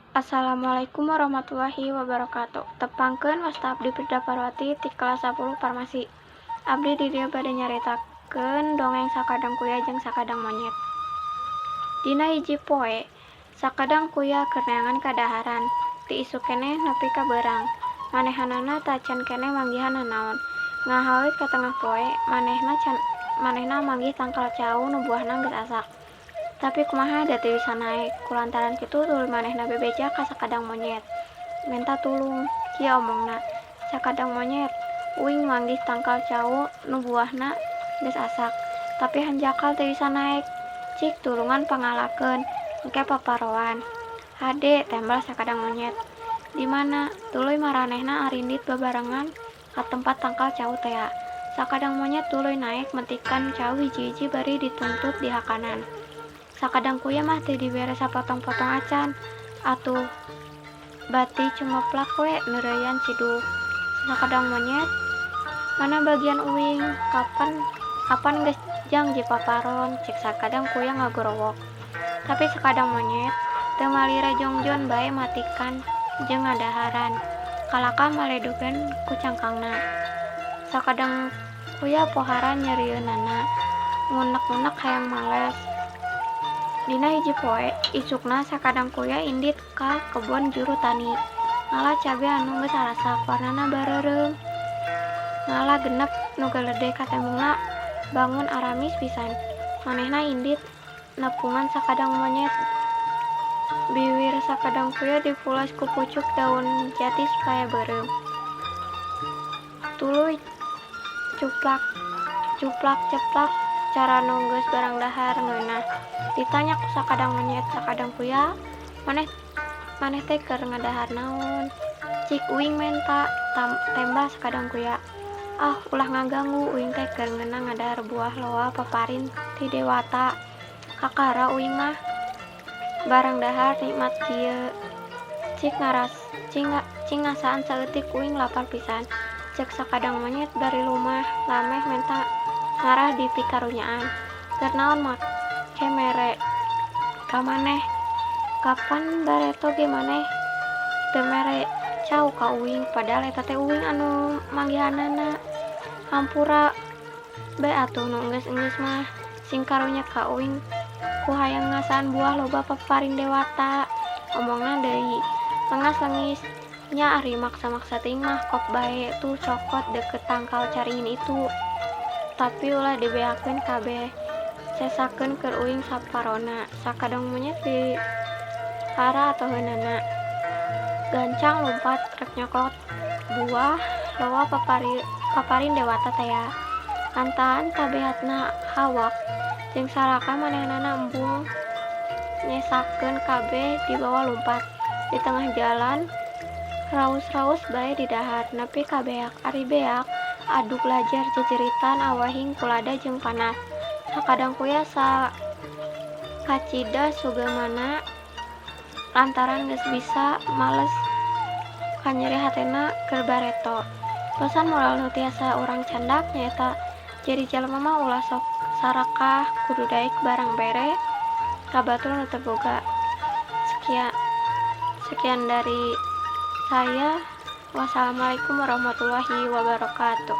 Assalamualaikum warahmatullahi wabarakatuh. Tepangkeun, wasta abdi Firda Parwati ti kelas 10 Farmasi. Abdi di dieu bade nyaritakeun dongeng Sakadang Kuya jeung Sakadang Monyet. Dina hiji poe, Sakadang Kuya keur neangan kadaharan. Ti isuk keneh nepi ka beurang. Manehanana tacan keneh manggihan nanaon. Ngahawit ka tengah poe, manehna manggih tangkal cau nu buahna geus asak. Tapi kumaha da teu bisa naek. Kulantaran kitu tuluy manehna bebeja ka Sakadang Monyet. Menta tulung. Kieu omongna, "Sakadang Monyet, uing manggih tangkal cau nu buahna geus asak, tapi hanjakal teu bisa naek. Cik tulungan pangalakeun, engke paparoan." "Hade," tembal Sakadang Monyet. "Di mana?" Tuluy maranehna arindit babarengan ka tempat tangkal cau tea. Sakadang Monyet tuluy naek metikan cau hiji-hiji bari dituntut dihakanan. Sakadang Kuya mah teu dibere sapotong-potong acan, atuh bati cumeplak we neureuyan ciduh. Sakadang Monyet, "Mana bagian uing? Kapan geus jang jipaparon?" cek Sakadang Kuya ngagorowok. Tapi Sakadang Monyet teu malira, jongjon bae matikan jeung ngadaharan. Kalakah maledogan ku cangkangna. Sakadang Kuya pohara nyerieunana, ngunek-ngunek hayang males. Dina hiji poe, isukna Sakadang Kuya indit ka kebon juru tani. Ngala cabe anu geus arasak, warnana bareureum. Ngala genep nu galede, katembongna bangun aramis pisan. Manehna indit nepungan Sakadang Monyet. Biwir Sakadang Kuya dipulas ku pucuk daun jati supaya beureum. Tuluy cuplak cuplak ceplak carana geus barang dahar ngeunah. Ditanya ku Sakadang Monyet, "Sakadang Kuya, maneh teh keur ngadahar naon?" "Cik uing menta," tembal Sakadang Kuya. "Ah, ulah ngaganggu, uing teh keur ngeunah ngadahar buah loa paparin ti dewata. Kakara uing mah barang dahar nikmat kieu. Cing ngasaan saeutik, uing lapar pisan," cek Sakadang Monyet bari lumah lameh menta ngarah dipikarunyaan. "Keur naon make mere ka maneh? Kapan bareto ge maneh teu mere cau ka uing, padahal eta teh uing anu manggihanana. Hampura bae atuh, nu enggeus-enggeus mah. Sing karunya ka uing ku hayang ngasaan buah loba paparin dewata," omongna deui. Lengas-lengis. "Nya ari maksa-maksa teuing mah kok bae, tuh cokot deukeut tangkal caringin itu. Tapi ulah dibeakeun kabeh. Sesakeun keur uing saparona." Sakadang Monyet dihara atoheunana. Gancang lumpat rek nyokot buah loa paparin dewata tea. Lantaran tabeatna hawak jeung sarakah, manehanana embung nyesakeun kabeh dibawa lumpat. Di tengah jalan raus-raus bae didahar nepi ka beak. Ari beak, aduk lajar jejeritan awahing ku lada jeung panas. Sakadang Kuya sakacida sugemanana lantaran geus bisa males kanyeri hatena keur bareto. Pesan moral nu tiasa urang candak nyaeta jadi jalma mah ulah sok sarakah, kudu daek barang bere ka batur nu teu boga. Sekian dari saya. Wassalamualaikum warahmatullahi wabarakatuh.